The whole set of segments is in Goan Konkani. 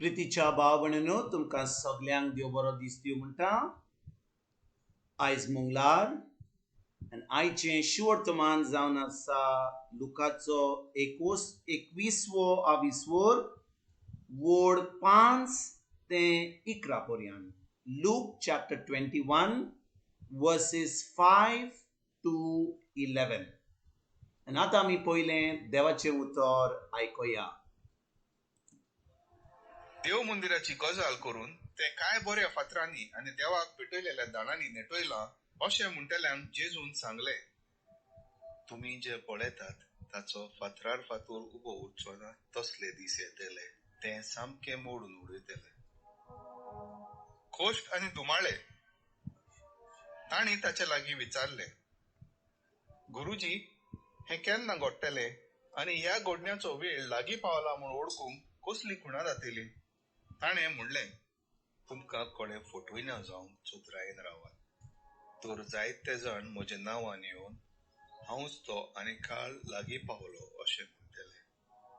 प्रितीच्या भाव भयणीनो, तुमकां सगल्यांक देव बरो दीस दिवं म्हणटा. आयज मंगळार आनी आयचें शिवर्तमान जावन आसा लुकाचो 21वो आविस्वर, वोड 5 ते 11 पर्यंत. Luke chapter 21 verses 5 to 11. आनी आतां आमी पयलें देवाचें उतर आयकुया. देव मंदिराची गजाल करून ते कांय बऱ्या फातरांनी आनी देवाक पेटयलेल्या दाणांनी नेटयलां अशें म्हणटल्यांक जेजून सांगलें, तुमी जे पळयतात ताचो फातरार फातर उबो उरचो ना तसले दीस येतले, ते सामके मोडून उडयतले. खोश्ट आनी धुमाळे. तांणी ताचे लागीं विचारलें, गुरुजी, हें केन्ना घडटलें आनी ह्या घडण्याचो वेळ लागीं पावला म्हूण वळखूंक कसली खुणा जातली? ताणें म्हणलें, तुमकां कोणें फटयना जावंक चतुरायेन रावात. तर जायते जाण म्हज्या नांवान येवन हांवच तो आनी काळ लागीं पावलो अशें म्हणटले.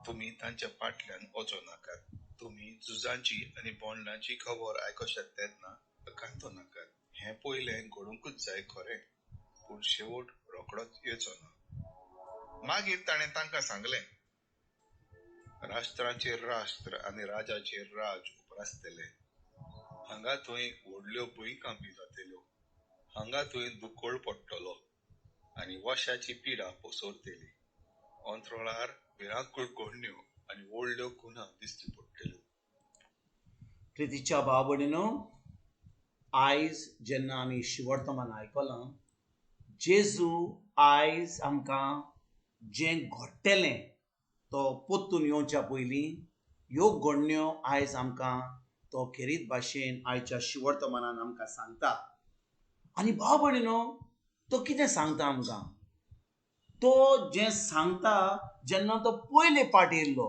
तुमी तांच्या फाटल्यान वचो नाकात. तुमी झुजांची आनी बोंडांची खबर आयकशात तेन्ना आकांतो नाकात. हें पयलें घडोवंकूच जाय खरें, पूण शेवट रोखडोच येवचो ना. मागीर ताणें तांकां सांगलें, राष्ट्रांचेर राष्ट्र आनी राजाचेर राज उप्रासतले. हांगा थंय व्हडल्यो भुंयकांपी जातल्यो, हांगा थंय दुकळ पडटलो आनी वशाची पिडा पसरतली. अंतराळार भिरांकूळ घडण्यो आनी व्हडल्यो खुणा दिश्टी पडटल्यो. प्रितीच्या भाव भयणीनो, आयज जेन्ना आमी शिवर्तमान आयकलां, जेजू आयज आमकां जें घडटलें तो पोत्तून येवच्या पयलीं ह्यो घडण्यो आयज आमकां तो खेरीत भाशेन आयच्या शिवर्तमानान आमकां सांगता. आनी भाव भयणीनो, तो कितें सांगता आमकां? तो जें सांगता जेन्ना तो पयले पाट येयल्लो.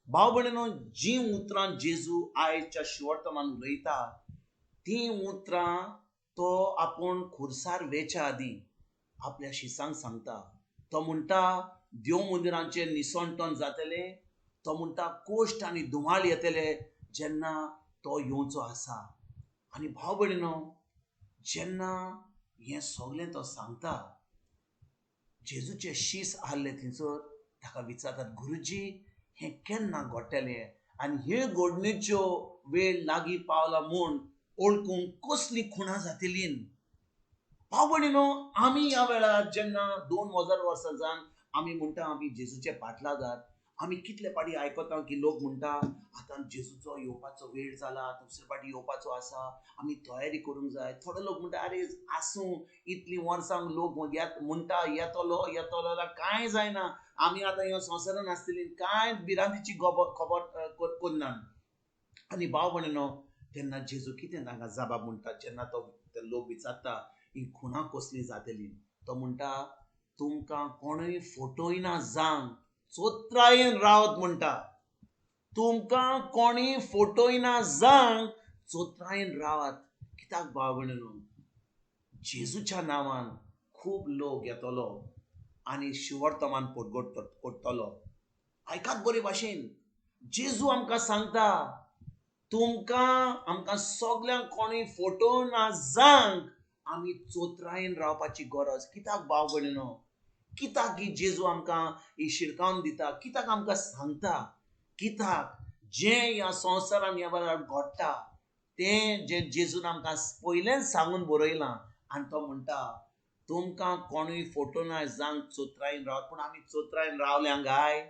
भाव भयणीनो, जीं उतरां जेजू आयच्या शिवर्तमान उलयता तीं उतरां तो आपूण खुर्सार वेच्या आदीं आपल्या शिसांक सांगता. तो म्हणटा देव मंदिरांचेर निसणटण जातलें, तो म्हणटा कोश्ट आनी धुमाळ येतले जेन्ना तो येवचो आसा. आनी भाव भयणीनो, जेन्ना हें सगलें तो सांगता, जेजूचे शीस आहले थंयसर ताका विचारतात, गुरुजी, हें केन्ना घडटलें आनी हे घडणेच्यो वेळ लागीं पावला म्हूण वळखूंक कसली खुणां जातली? भाव भयणीनो, आमी ह्या वेळार जेन्ना 2000 वर्सां जावन आमी म्हणटा आमी जेजूचे पाटलादार, आमी कितले पाटी आयकता की लोक म्हणटा आतां जेजूचो येवपाचो वेळ जाला, दुसरे पाटी येवपाचो आसा, आमी तयारी करूंक जाय. थोडे लोक म्हणटा आरे आसूं, इतलीं वर्सां लोक म्हणटा येतलो येतलो जाल्यार कांय जायना, आमी आतां ह्या संवसारान आसतली, कांय भिरांतीची खबर करना. आनी भाव भयणीनो, तेन्ना जेजू कितें तांकां जबाब म्हणटा जेन्ना तो लोक विचारता ही खुणां कसली जातली? तो म्हणटा तुमकां कोणूय फटयना जावंक चोत्रायेन रावत म्हणटा. तुमकां कोणी फटयना जावंक चोत्रायेन रावात. कित्याक भाव भयणीनो, जेजूच्या नांवान खूब लोक येतलो आनी शिवर्तमान पोटगोट करतलो. आयकात बरे भाशेन, जेजू आमकां सांगता तुमकां आमकां सगल्यांक कोणी फटोवना जावंक आमी चोत्रायेन रावपाची गरज. कित्याक भाव भयणीनो, कित्याक ही जेजू आमकां ही शिरकावन दिता, कित्याक आमकां सांगता? कित्याक जें ह्या संवसारान ह्या वेळार घडटा तें जें जेजून आमकां पयलेंच सांगून बरयलां. आनी तो म्हणटा तुमकां कोणूय फटोवना जावंक चोत्रायेन रावत. पूण आमी चोत्रायेन रावल्या गाय?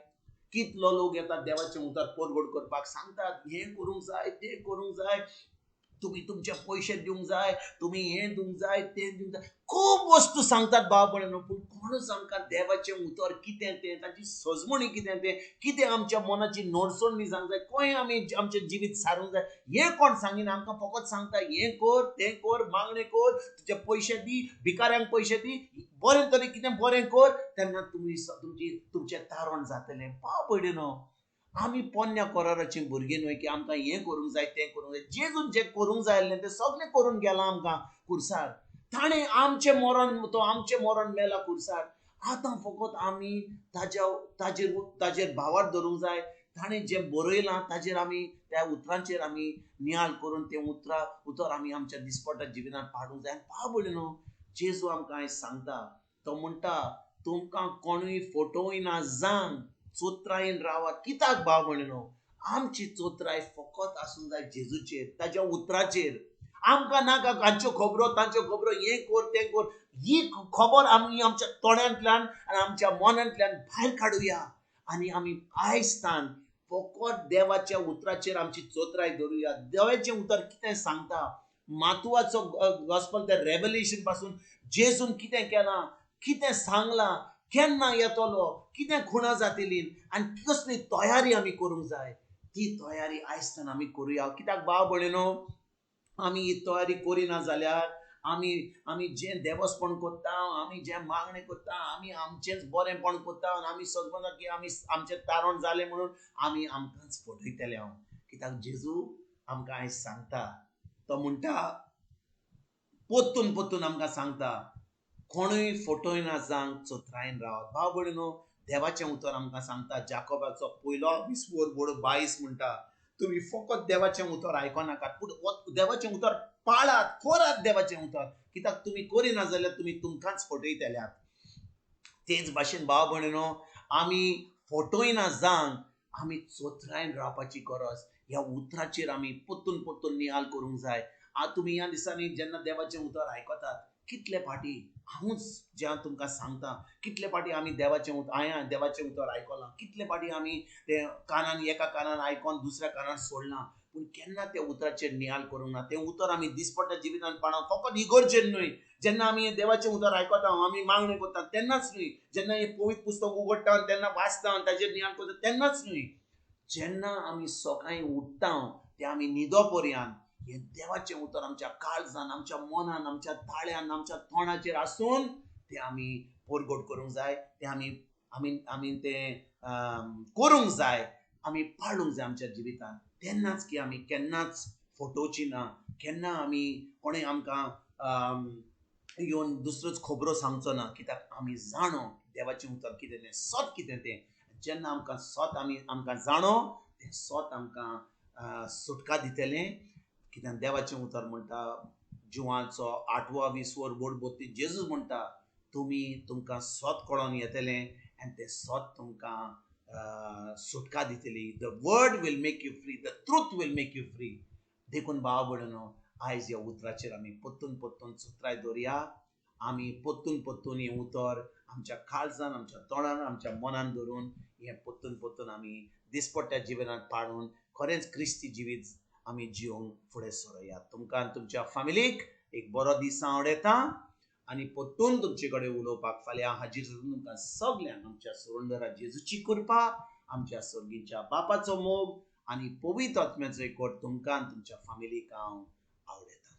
कितलो लोक येतात देवाचें उतर पोटगोड करपाक, सांगतात हें करूंक जाय, तें करूंक जाय, तुमी तुमचे पयशे दिवंक जाय, तुमी हें दिवंक जाय, तें दिवंक जाय, खूब वस्तू सांगतात भाव भयणीनो. पूण कोणूच आमकां देवाचें उतर कितें तें, ताची सजमणी कितें तें, कितें आमच्या मनाची नडसणी जावंक जाय, खंय आमी आमचें जिवीत सारूंक जाय, हें कोण सांगिना. आमकां फकत सांगता हें कर, तें कर, मागणें कर, तुजे पयशे दी, भिकाऱ्यांक पयशे दी, बरें तरी कितें बरें कर, तेन्ना तुमी तुमची तुमचें तारण जातलें. भाव भयणीनो, आमी पोन्न्या कराराचीं भुरगीं न्हय की आमकां हें करूंक जाय, तें करूंक जाय. जेजून जें करूंक जाय आसलें तें सगळें करून गेलां आमकां खुर्सार. ताणें आमचें मरण, तो आमचें मरण मेला खुर्सार. आतां फकत आमी ताजेर ताजेर भावार धरूंक जाय, ताणें जें बरयलां ताजेर आमी त्या उतरांचेर आमी नियाळ करून तें उतर आमी आमच्या दिसपट्या जिवितांत पाडूंक जाय. आनी भाव भयणीनो, जेजू आमकां आयज सांगता, तो म्हणटा तुमकां कोणूय फटोयना जावन चोत्रायेन रावात. कित्याक भाव भयणीनो? आमची चोत्राय फकत आसूंक जाय जेजूचेर, ताज्या उतराचेर. आमकां नाका हांच्यो खबरो तांच्यो खबरो, हें कर तें कर, ही खबर आमी आमच्या तोंडांतल्यान आनी आमच्या मनांतल्यान भायर काडुया आनी आमी आयज फकत देवाच्या उतराचेर आमची चोत्राय धरुया. देवाचें उतर कितें सांगता, मातुवाचो गॉस्पल त्या रेवलेशन पासून जेजून कितें केलां, कितें सांगलां, केन्ना येतलो, कितें खुणा जातली आनी कसली तयारी आमी करूंक जाय, ती तयारी आयजतान आमी करुया. कित्याक भाव भयणीनो, आमी ही तयारी करिना जाल्यार आमी आमी जें देवस्पण करता, आमी जें मागणें करता, आमी आमचेंच बरेंपण करता आनी आमी सजमता की आमी आमचें तारण जालें म्हणून आमी आमकांच फटयतले. हांव कित्याक जेजू आमकां आयज सांगता, तो म्हणटा पोत्तून पोत्तून आमकां सांगता, कोणूय फटयना जावंक चोत्रायेन रावात. भाव भयणीनो, देवाचें उतर आमकां सांगता, जाकोबाचो पयलो 20:22 म्हणटा, तुमी फकत देवाचें उतर आयकनाकात, पूण देवाचें उतर पाळात, करात देवाचें उतर. कित्याक तुमी करिना जाल्यार तुमी तुमकांच फटयतल्यात. तेच भाशेन भाव भयणीनो, आमी फटयना जावंक आमी चोत्रायेन रावपाची गरज. ह्या उतराचेर आमी पोत्तून पोत्तून नियाळ करूंक जाय. आतां तुमी ह्या दिसांनी जेन्ना देवाचें उतर आयकतात, कितले फाटी हांवूच जें तुमकां सांगता, कितले फाटी आमी देवाचें उतर, हांवें देवाचें उतर आयकलां, कितले फाटी आमी तें कानान एका कानान आयकोन दुसऱ्या कानान सोडलां, पूण केन्ना त्या उतराचेर नियाळ करूंक ना. तें उतर आमी दिसपट्ट्या जिवितांत पाळा, फकत इगर्जेर न्हय. जेन्ना आमी देवाचें उतर आयकता, आमी मागणें करता तेन्नाच न्हय, जेन्ना हें पवित्र पुस्तक उगडटा तेन्ना वाचता ताजेर नियाळ करता तेन्नाच न्हय, जेन्ना आमी सकाळीं उठ्ठा ते आमी न्हिदो पर्यंत हें देवाचें उतर आमच्या काळजान, आमच्या मनान, आमच्या ताळ्यान, आमच्या तोंडाचेर आसून तें आमी परगट करूंक जाय, तें आमी आमी आमी तें करूंक जाय, आमी पाळूंक जाय आमच्या जिवितांत. तेन्नाच की आमी केन्नाच फटोवची ना, केन्ना आमी कोणें आमकां येवन दुसरोच खबरो सांगचो ना. कित्याक आमी जाणो देवाचें उतर कितें तें, सत कितें तें. जेन्ना आमकां सत आमी आमकां जाणो, तें सत आमकां सुटका दितलें. कित्याक देवाचें उतर म्हणटा, जिवाचो 8:20 जेजू म्हणटा, तुमी तुमकां सत कळोन येतलें आनी तें सत तुमकां सुटका दितली. The word will make you free, the truth will make you free. देखून भाव भयणीनो, आयज ह्या उतराचेर आमी पोत्तून पोत्तून सुत्राय दवरया. आमी पोत्तून पोत्तून हें उतर आमच्या काळजान, आमच्या तोंडान, आमच्या मनान धरून हें पोत्तून पोत्तून आमी दिसपट्ट्या जिवनांत पाळून खरेंच क्रिस्ती जिवीत आमी जिवंक फुडें सरुया. तुमकां आनी तुमच्या फामिलीक एक बरो दीस आवडयता आनी पोत्तून तुमचे कडेन उलोवपाक फाल्यां हाजीर जावन तुमकां सगल्यांक आमच्या सुरंदरा जेजूची कृपा, आमच्या सर्गीच्या बापाचो मोग आनी पवित्र आत्म्याचो एकवट तुमकां आनी तुमच्या फामिलीक हांव आवडयता.